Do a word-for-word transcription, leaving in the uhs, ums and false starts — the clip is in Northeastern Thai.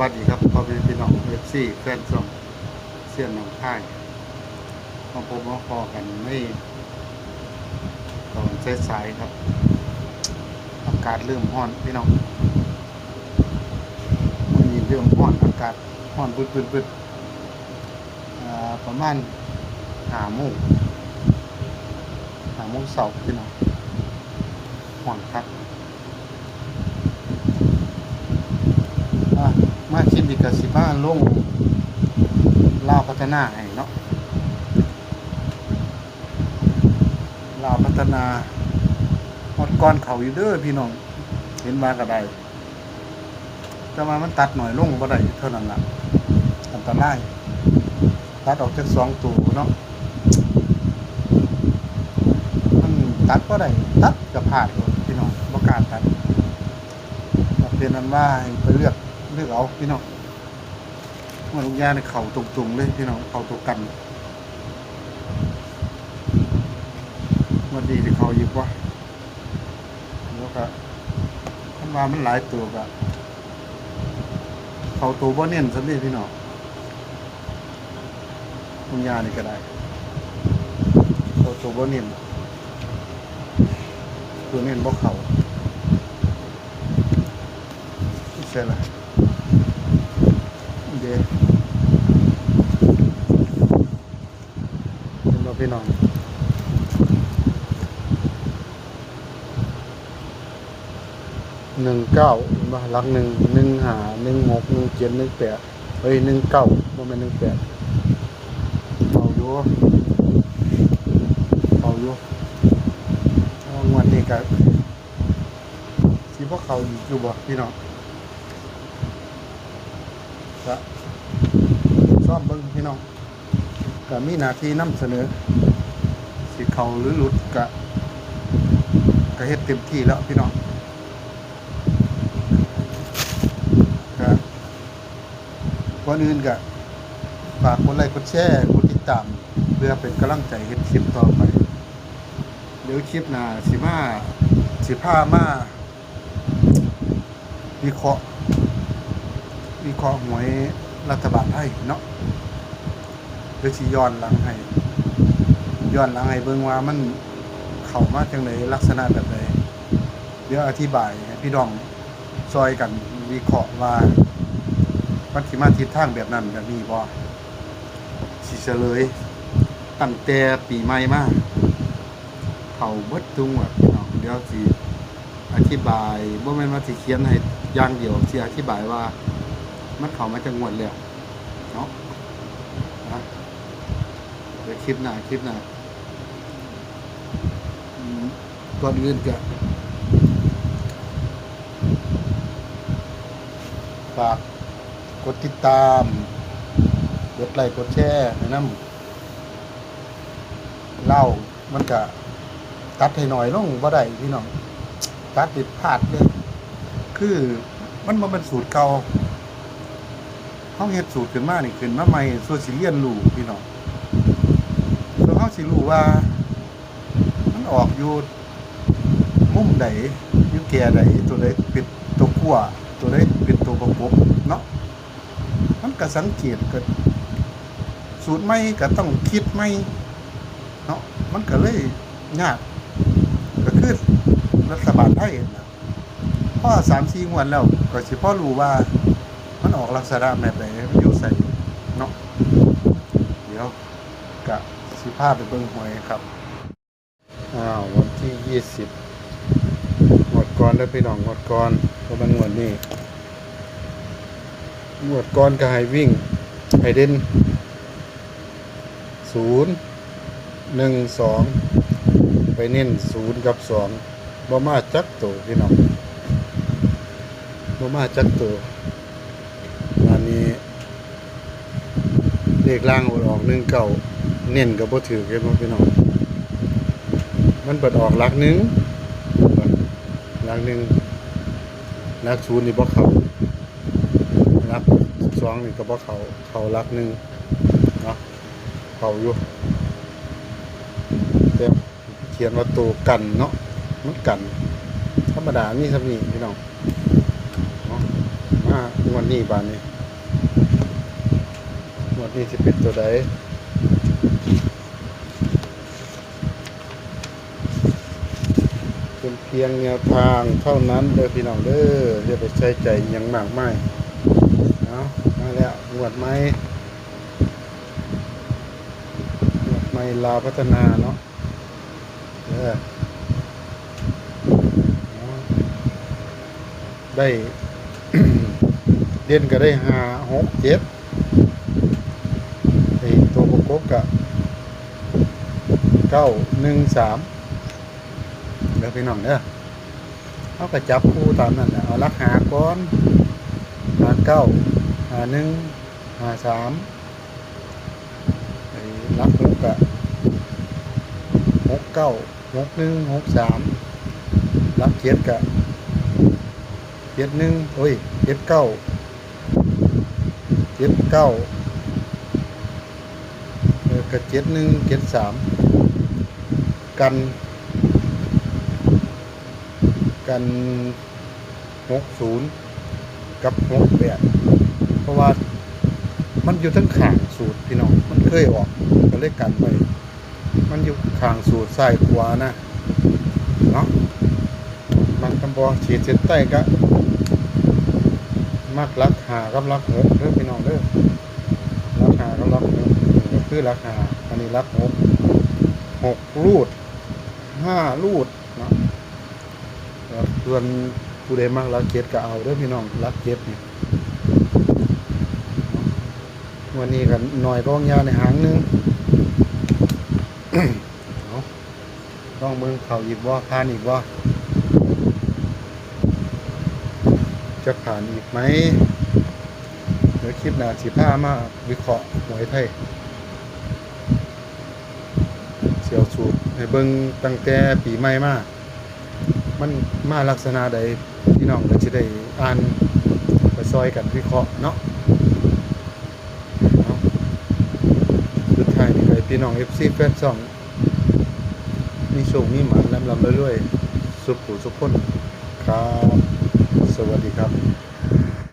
สวัสดีครับพ่อแม่พี่น้อง เอฟซี แฟนช่องเซียนหนองคาย มาพบมาพ้อกันในตอนสายๆครับ อากาศเริ่มร้อนพี่น้อง มื้อนี้เริ่มร้อน อากาศร้อนบึดๆๆ อ่า ประมาณห้าโมง ห้าโมงเช้าพี่น้อง ร้อนคัก อ่ะ มาคลิปนี้ก็สิมาลงลาวพัฒนาให้เนาะ ลาวพัฒนา งวดก่อนเข้าอยู่เด้อพี่น้อง เห็นว่าก็ได้ แต่ว่ามันตัดน้อยลงบ่ได้เท่านั้นล่ะ อันตราย ตัดออกจักสองตัวเนาะ มันตัดบ่ได้ ตัดก็พลาดโลดพี่น้อง บ่กล้าตัด ก็เป็นอันว่าให้ไปเลือก เลือกเอาพี่น้อง งวดลุงยาเนี่ยเข้าตรงๆเลยพี่น้อง เข้าตัวกัน งวดนี้สิเข้าอีกบ่ แล้วก็ คันว่ามันหลายตัวก็ เข้าตัวบ่เน้นซะเลยพี่น้อง ลุงยานี่ก็ได้ เข้าตัวบ่เน้น ตัวเน้นบ่เข้า ใช่ละ เด้ เห็นบ่พี่น้อง หนึ่งเก้า เห็นบ่ หลักหนึ่ง หนึ่งห้า หนึ่งหก หนึ่งเจ็ด หนึ่งแปด เฮ้ย หนึ่งเก้า บ่แม่น หนึ่งแปด เข้าอยู่ เข้าอยู่ เอางวดนี้ก็ สิบ่เข้าอีกอยู่บ่พี่น้อง ก็ซ่อมเบิ่งพี่น้อง ก็มีหน้าที่นำเสนอ สิเข้าหรือหลุดก็ ก็เฮ็ดเต็มที่แล้วพี่น้อง ก็ก่อนอื่นก็ฝากกดไลค์กดแชร์กดติดตาม เพื่อเป็นกำลังใจเฮ็ดคลิปต่อไป เดี๋ยวคลิปหน้าสิมา สิพามา วิเคราะห์ วิเคราะห์หวยรัฐบาลไทยเนาะ เดี๋ยวสิย้อนหลังให้ ย้อนหลังให้เบิ่งว่ามันเข้ามาจังได๋ ลักษณะแบบใด เดี๋ยวอธิบายให้พี่น้องซอยกันวิเคราะห์ว่า มันสิมาทิศทางแบบนั้นแบบนี้บ่ สิเฉลยตั้งแต่ปีใหม่มา เข้าเบิดทุกงวดพี่น้อง เดี๋ยวสิอธิบาย บ่แม่นว่าสิเขียนให้อย่างเดียว สิอธิบายว่ามันเข้ามาจักงวดแล้วเนาะ นะ เดี๋ยวคลิปหน้า คลิปหน้า อืม ก่อนอื่นก็ฝากกดติดตาม กดไลค์ กดแชร์ให้นำ ลาวมันก็ตัดให้น้อยลงบ่ได้พี่น้อง ตัดนี่พลาดเลย คือมันบ่แม่นสูตรเก่า เฮาเฮ็ดสูตรขึ้นมานี่ ขึ้นมาใหม่ ส่วนสิเรียนรู้พี่น้อง ส่วนเฮาสิรู้ว่า มันออกอยู่มุมใด อยู่แก่ใด ตัวใดเป็นตัวขั้ว ตัวใดเป็นตัวประกบเนาะ มันก็สังเกต ก็สูตรใหม่ก็ต้องคิดใหม่เนาะ มันก็เลยยาก ก็คือรัฐบาลไทยนั่นล่ะ พอสามสี่งวดแล้วก็สิพอรู้ว่ามันออกลักษณะแบบใด มันอยู่ไสเนาะ เดี๋ยวก็สิพาไปเบิ่งหวยครับ อ้าว วันที่ยี่สิบ งวดก่อนเด้อพี่น้อง งวดก่อน บ่แม่นงวดนี้ งวดก่อนก็ให้วิ่ง ให้เด่น ศูนย์ หนึ่ง สอง ไปเน้น ศูนย์ กับ สอง บ่มาจักตัวพี่น้อง บ่มาจักตัว อันนี้ เลขล่างออก หนึ่งเก้า เน้นก็บ่ถืก เห็นบ่พี่น้อง มันเปิดออกหลักหนึ่ง หลักหนึ่ง หลักศูนย์นี่บ่เข้า หลักสองนี่ก็บ่เข้า เข้าหลักหนึ่งเนาะ เข้าอยู่ แต่เขียนว่าตัวกันเนาะ มันกัน ธรรมดามีส่ำนี้พี่น้องเนาะ มางวดนี้บาดนี้ นี่สิเป็นตัวใด เป็นเพียงแนวทางเท่านั้นเด้อพี่น้องเด้อ อย่าไปใส่ใจอิหยังมากมาย เอามาแล้ว งวดใหม่ งวดใหม่ลาวพัฒนาเนาะ เออ เอาได้ เด่นก็ได้ห้าหกเจ็ด ไอ้ตัวประกบก็เก้าหนึ่งสาม เด้อพี่น้องเด้อ เอาก็จับคู่ตามนั่นแหละ เอาหลักห้าก่อน ห้าเก้า ห้าหนึ่ง ห้าสาม ไอ้หลักหกก็ หกเก้า หกหนึ่ง หกสาม หลักเจ็ดก็ เจ็ดหนึ่ง โอ้ย เจ็ดเก้า เจ็ดเก้า เออ ก็ เจ็ดหนึ่ง เจ็ดสาม กัน กัน หกศูนย์ กับ หกแปด เพราะว่ามันอยู่ทั้งข้างสูตรพี่น้อง มันเคยออก ก็เลยกันไว้ มันอยู่ข้างสูตรซ้ายขวานะ เนาะ มักกันบ่ ขีดเส้นใต้ก็ มักหลักห้ากับหลักหกเด้อพี่น้องเด้อ หลักห้ากับหลักหก ก็คือหลักห้า อันนี้หลักหก หกรูด ห้ารูดเนาะ ครับ ส่วนผู้ใดมักหลักเจ็ดก็เอาเด้อพี่น้อง หลักเจ็ดนี่ งวดนี้ก็น้อยกว่าหางยาในหางหนึ่ง เอา ลองเบิ่งเข้าอีกบ่ ผ่านอีกบ่ จะผ่านอีกไหม เดี๋ยวคลิปหน้าสิพามาวิเคราะห์หวยไทย เสี่ยวสูตรให้เบิ่งตั้งแต่ปีใหม่มา มันมาลักษณะใด พี่น้องก็สิได้อ่านไปซอยกันวิเคราะห์เนาะ เอา สุดท้ายนี้ให้พี่น้อง เอฟซี แฟนช่อง มีโชคมีหมาน ร่ำๆรวยๆ สุขผู้สุขคนครับ สวัสดีครับ